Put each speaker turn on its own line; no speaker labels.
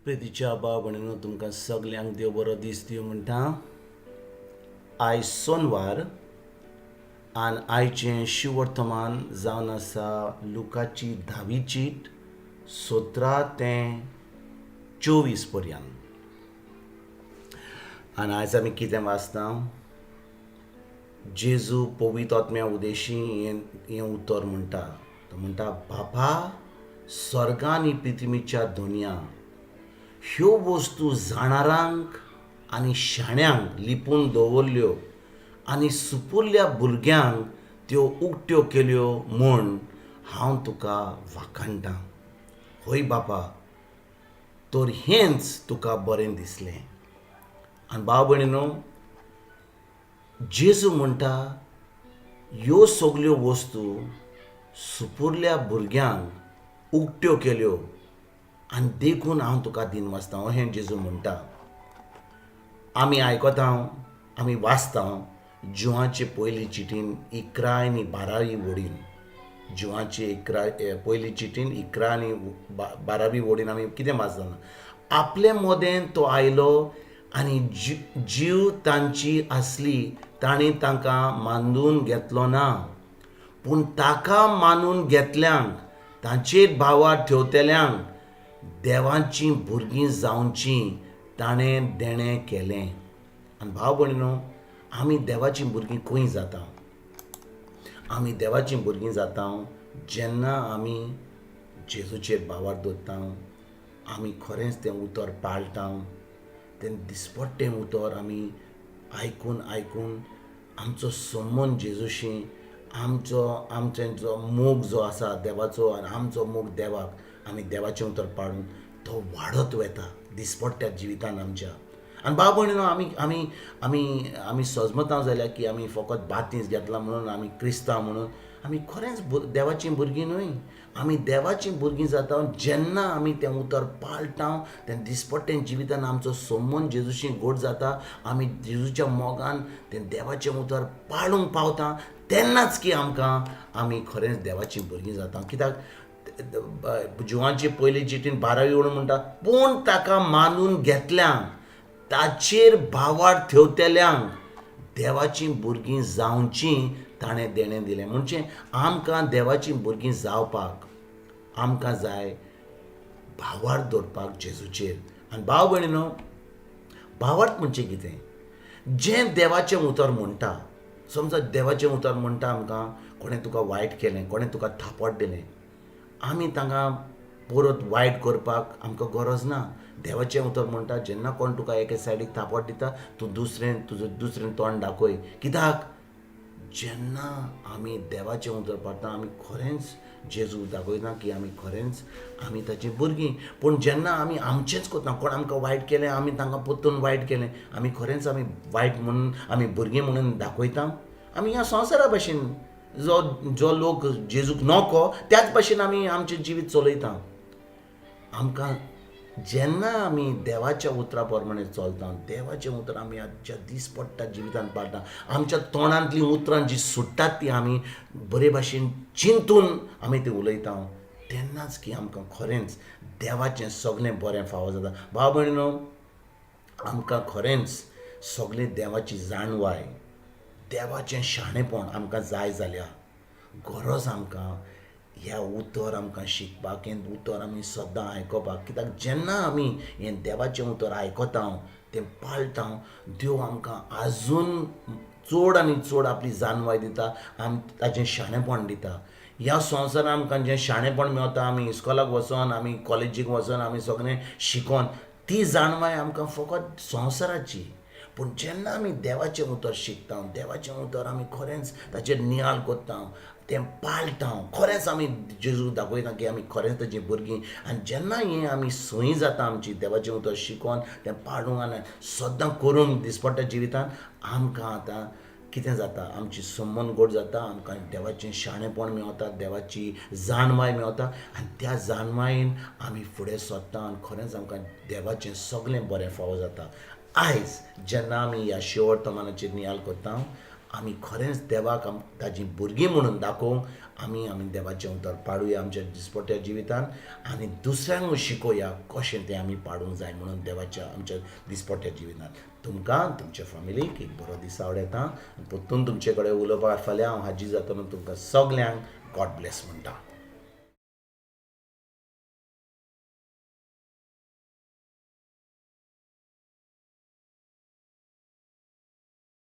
प्रितीच्या भाव भयणीनो, तुमकां सगल्यांक देव बरो दीस दिवं म्हणटा. आयज सोनवार आनी आयचें शिवर्तमान जावन आसा लुकाची धावी चीट 17 ते 24 पर्यंत. आनी आयज आमी कितें वाचता? जेजू पवित्र आत्म्या उदेशी हें हें उतर म्हणटा. तो म्हणटा, बापा, स्वर्गा आनी पृथ्वीच्या दोनया, ह्यो वस्तू जाणारांक आनी शाण्यांक लिपून दवरल्यो आनी सुपुरल्या भुरग्यांक त्यो उक्त्यो केल्यो म्हूण हांव तुका वाखाणटां. हय बापा, तर हेंच तुका बरें दिसलें. आनी भाव भयणीनो, जेजू म्हणटा, ह्यो सगल्यो वस्तू सुपुरल्या भुरग्यांक उक्त्यो केल्यो आनी देखून हांव तुका दिनवासता, अहें जेजू म्हणटा. आमी आयकता, आमी वाचता जुवाचे पयली चिटीन 11 आनी 12वी वडीन. जुवाचे 11, पयली चिटीन 11 आनी 12वी वडीन आमी कितें वाचता? आपले मदें तो आयलो आनी जीव तांची आसली, तांणी तांकां मानून घेतलो ना. पूण ताका मानून घेतल्यांक, तांचेर भावार्थ ठेवतल्यांक देवाचीं भुरगीं जावचीं ताणें देणें केलें. आनी भाव भयणीनो, आमी देवाचीं भुरगीं खंय जाता? आमी देवाचीं भुरगीं जाता जेन्ना आमी जेजूचेर भावार्थ दवरता, आमी खरेंच तें उतर पाळटा, तें दिसपट्टें उतर आमी आयकून आयकून आमचो संबंद जेजूशी, आमचो आमचे जो मोग जो आसा देवाचो आनी आमचो मोग देवाक, आमी देवाचें उतर पाळून तो वाडत वता दिसपट्ट्या जिवितान आमच्या. आनी भाव भयणीनो, आमी आमी आमी आमी सजमतां जाल्यार की आमी फकत बातीस घेतला म्हणून, आमी क्रिस्तांव म्हणून आमी खरेंच देवाचीं भुरगीं न्हय. आमी देवाचीं भुरगीं जाता जेन्ना आमी तें उतर पाळटा, तें दिसपट्टें जिवितान आमचो संबंद जेजूशी गोड जाता, आमी जेजूच्या मोगान तें देवाचें उतर पाळूंक पावता, तेन्नाच की आमकां आमी खरेंच देवाचीं भुरगीं जाता. कित्याक जुवांची पयली चिटीन 12वी म्हणून म्हणटा, पूण ताका मानून घेतल्यांक, ताचेर भावार्थ ठेवतल्यांक देवाचीं भुरगीं जावचीं ताणें देणें दिलें. म्हणजे आमकां देवाचीं भुरगीं जावपाक आमकां जाय भावार्थ दवरपाक जेजूचेर. आनी भाव भयणीनो, भावार्थ म्हणजे कितें? जें देवाचें उतर म्हणटा, समजा देवाचें उतर म्हणटा आमकां, कोणें तुका वायट केलें, कोणें तुका थापट दिलें, आमी तांकां परत वायट करपाक आमकां गरज ना. देवाचें उतर म्हणटा, जेन्ना कोण तुका एके सायडीक थापट दिता, तूं दुसरें तुजो दुसरें तोंड दाखय. कित्याक जेन्ना आमी देवाचें उतर पाळटा, आमी खरेंच जेजू दाखयता की आमी खरेंच आमी ताचीं भुरगीं. पूण जेन्ना आमी आमचेंच करता, कोण आमकां वायट केलें, आमी तांकां परतून वायट केलें, आमी खरेंच आमी वायट म्हणून आमी भुरगीं म्हणून दाखयता. आमी ह्या संवसारा भशेन, जो जो लोक जेजूक नको त्याच भशेन आमी आमचें जिवीत चलयता. आमकां जेन्ना आमी देवाच्या उतरा प्रमाणे चलता, देवाचें उतर आमी आमच्या दिसपट्टा जिवितान पाळटा, आमच्या तोंडांतलीं उतरां जीं सुट्टात तीं आमी बरे भाशेन चिंतून आमी ती उलयता, तेन्नाच की आमकां खरेंच देवाचें सगळें बरें फावो जाता. भाव भयणीनो, आमकां खरेंच सगळें देवाची जाणवाय, देवाचें शाणेपण आमकां जाय जाल्यार गरज आमकां ह्या उतर आमकां शिकपाक, हें उतर आमी सदां आयकोपाक. कित्याक जेन्ना आमी हें देवाचें उतर आयकता, तें पाळटा, देव आमकां आजून चड आनी चड आपली जाणवाय दिता, आम ताचें शाणेपण दिता. ह्या संवसारांत आमकां जें शाणेपण मेवता, आमी इस्कोलाक वचोन, आमी कॉलेजीक वचोन, आमी सगळें शिकोन, ती जाणवाय आमकां फकत संवसाराची. पूण जेन्ना आमी देवाचें उतर शिकता, देवाचें उतर आमी खरेंच ताचेर नियाळ करता, तें पाळटा, खरेंच आमी जेजूक दाखयता की आमी खरेंच ताचीं भुरगीं. आनी जेन्ना हें आमी संय जाता आमची देवाचें उतर शिकोन, तें पाळूंक आनी सदां करूंक दिसपट्ट्या जिवितान, आमकां आतां कितें जाता? आमची संबंद गोड जाता, आमकां देवाचें शाणेपण मेवता, देवाची जाणवाय मेवता आनी त्या जाणवायेन आमी फुडें सरता आनी खरेंच आमकां देवाचें सगळें बरें फावो जाता. आयज जेन्ना आमी ह्या शिवर्तमानाचेर नियाळ करता, आमी खरेंच देवाक ताजीं भुरगीं म्हणून दाखोवंक आमी आमी देवाचें उतर पाडुया आमच्या दिसपट्ट्या जिवितान आनी दुसऱ्यांकूय शिकोवया कशें तें आमी पाडूंक जाय म्हणून देवाच्या आमच्या दिसपट्ट्या जिवितान. तुमकां तुमच्या फामिलीक एक बरो दीस आवडटा. परतून तुमचे कडेन उलोवपाक फाल्यां हांव हाजीर जातलो. तुमकां सगल्यांक गॉड ब्लेस म्हणटा.